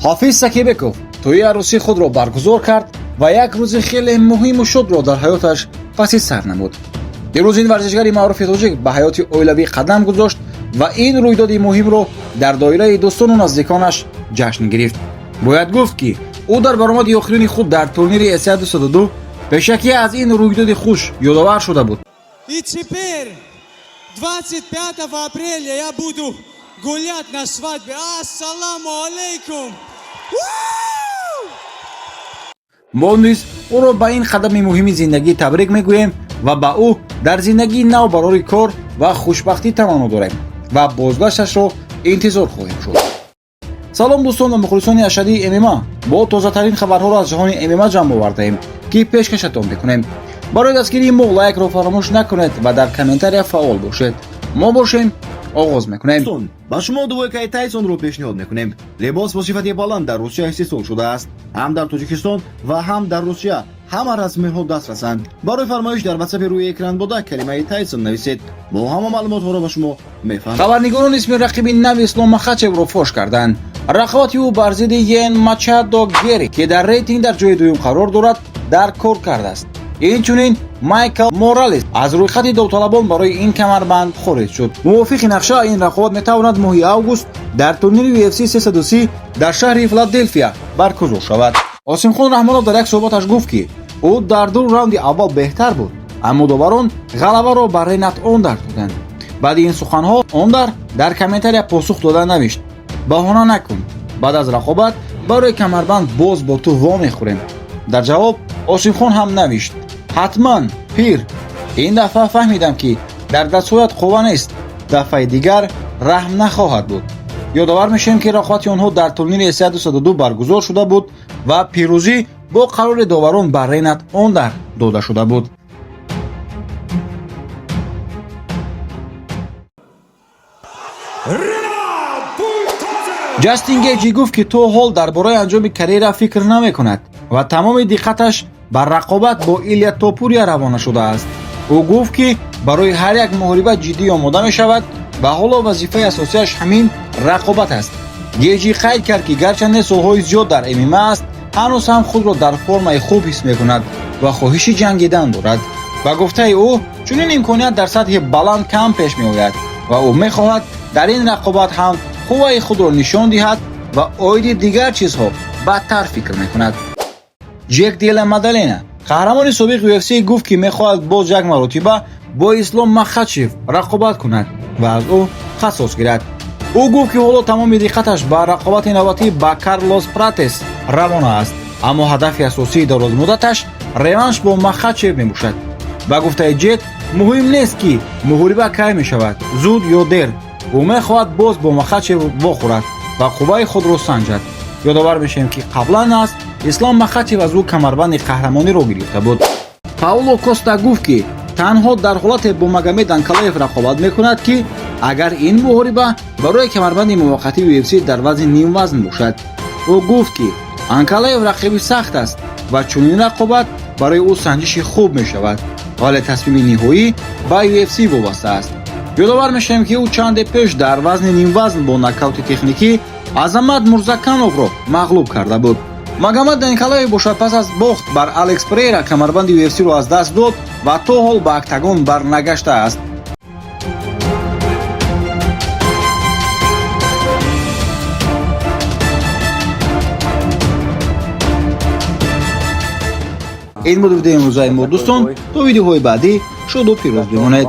Ҳофиз Сакибеков тӯи арӯсии худро баргузор кард ва як рӯзи хеле муҳиму шодро дар ҳаёташ паси сар намуд. Дирӯз ин варзишгари маъруфи тоҷик ба ҳаёти оилавӣ қадам гузошт ва ин рӯйдоди муҳимро дар доираи дӯстону наздиконаш ҷашн гирифт. Бояд гуфт, ки ӯ дар баромади охирини худ дар турнири ACA 202 пешакӣ аз ин рӯйдоди хуш ёдовар шуда буд. И теперь, 25 апреля, я буду гулять на свадьбе. Ассаламу алейкум! Мо низ ӯро ба ин қадами муҳими зиндагӣ табрик мегӯем ва ба ӯ дар зиндагии нав барори кор ва хушбахтӣ таманно дорем ва бозгашташро интизор хоҳем шуд. Салом, дӯстон ва мухлисони ашадии ММА! Бо тозатарин хабарҳоро аз ҷаҳони ММА ҷамъ овардаем, ки пешкашатон мекунем. Барои дастгирии мо лайкро фаромӯш накунед ва дар комментария фаъол бошед. Мо бошем, оғоз мекунем. Дӯстон, ба шумо двойкаи Тайсонро пешниҳод мекунем. Либос бо сифати баланд дар Русия истеҳсол шудааст. Ҳам дар Тоҷикистон ва ҳам дар Русия ҳама размерҳо дастрасанд. Барои фармоиш дар ватсапи рӯи экран буда калимаи Тайсон нависед. Мо ҳама маълумотҳоро ба шумо мефаҳмем. Хабарнигорон исми рақиби нави Ислом Махачевро фош карданд. Рақобати ӯ бар зидди Йен Мачадо Гери, ки дар рейтинг дар ҷои дуюм қарор дорад, дар кор кардааст. Инчунин Майкл Моралес аз рӯйхати довталабон барои ин камарбанд хориҷ шуд. Мувофиқи нақша, ин рақобат метавонад моҳи август дар турнири UFC 330 дар шаҳри Филаделфия баргузор шавад. Осимхон Раҳмонов дар як суҳбаташ гуфт, ки ӯ дар ду раунди аввал беҳтар буд, аммо доварон ғалабаро ба Ренат Ондар доданд. Баъди ин суханҳо Ондар дар комментария посух дода навишт: «Баҳона накун, баъд аз рақобат барои камарбанд боз бо ту вомехӯрем». Дар ҷавоб Осимхон ҳам навишт: «Ҳатман, пир, ин дафъа фаҳмидам, ки дар дастҳоят қувва нест, дафъаи дигар раҳм нахоҳад буд». Ёдовар мешавем, ки рақобати онҳо дар турнири ACA 202 баргузор шуда буд ва пирӯзӣ бо қарори доварон ба Ренат Ондар дода шуда буд. Ҷастин Гейҷи гуфт, ки то ҳол дар бораи анҷоми карьера фикр намекунад ва тамоми диққаташ ба рақобат бо Илия Топурия равона шудааст. Ӯ гуфт, ки барои ҳар як муҳориба ҷиддӣ омода мешавад ва ҳоло вазифаи асосиаш ҳамин рақобат аст. Гейҷи қайд кард, ки гарчанде солҳои зиёд дар ММА аст, ҳанӯз ҳам худро дар формаи хуб ҳис мекунад ва хоҳиши ҷангидан дорад. Ба гуфтаи ӯ, чунин имконият дар сатҳи баланд кам пеш меояд ва ӯ мехоҳад дар ин рақобат ҳам қувваи худро нишон диҳад ва оиди дигар чизҳо бадтар фикр мекунад. Ҷек Дела Мадалена, қаҳрамони собиқи UFC, гуфт, ки мехоҳад боз як маротиба бо Ислом Махачев рақобат кунад ва аз ӯ қасос гирад. Ӯ гуфт, ки ҳоло тамоми диққаташ ба рақобати навбатӣ ба Карлос Пратес равона аст, аммо ҳадафи асосии дарозмуддаташ реванш бо Махачев мебошад. Ба гуфтаи Ҷек, муҳим нест, ки муҳориба кай мешавад, зуд ё дер, ӯ мехоҳад боз бо Махачев вохӯрад ва қувваи худро санҷад. Ёдовар мешавем, ки қаблан аст Ислом Махачев аз ӯ камарбанди қаҳрамониро гирифта буд. Пауло Коста гуфт, ки танҳо дар ҳолате бо Магомед Анкалаев рақобат мекунад, ки агар ин муҳориба барои камарбанди муваққатии UFC дар вазни нимвазн бошад. Ӯ гуфт, ки Анкалаев рақиби сахт аст ва чунин рақобат барои ӯ санҷиши хуб мешавад, вале тасмими ниҳоӣ ба UFC вобаста аст. Ёдовар мешавем, ки ӯ чанде пеш дар вазни нимвазн бо нокаути техникӣ Азамат Мурзакановро мағлуб карда буд. Магомед Анкалаев бошад, пас аз бохт бар Алекс Прейра камарбанди UFC-ро аз даст дод ва то ҳол ба октагон барнагаштааст. Ин буд видеои имрӯзаи мо, дӯстон. То видеоҳои баъдӣ шоду пирӯз бимонед.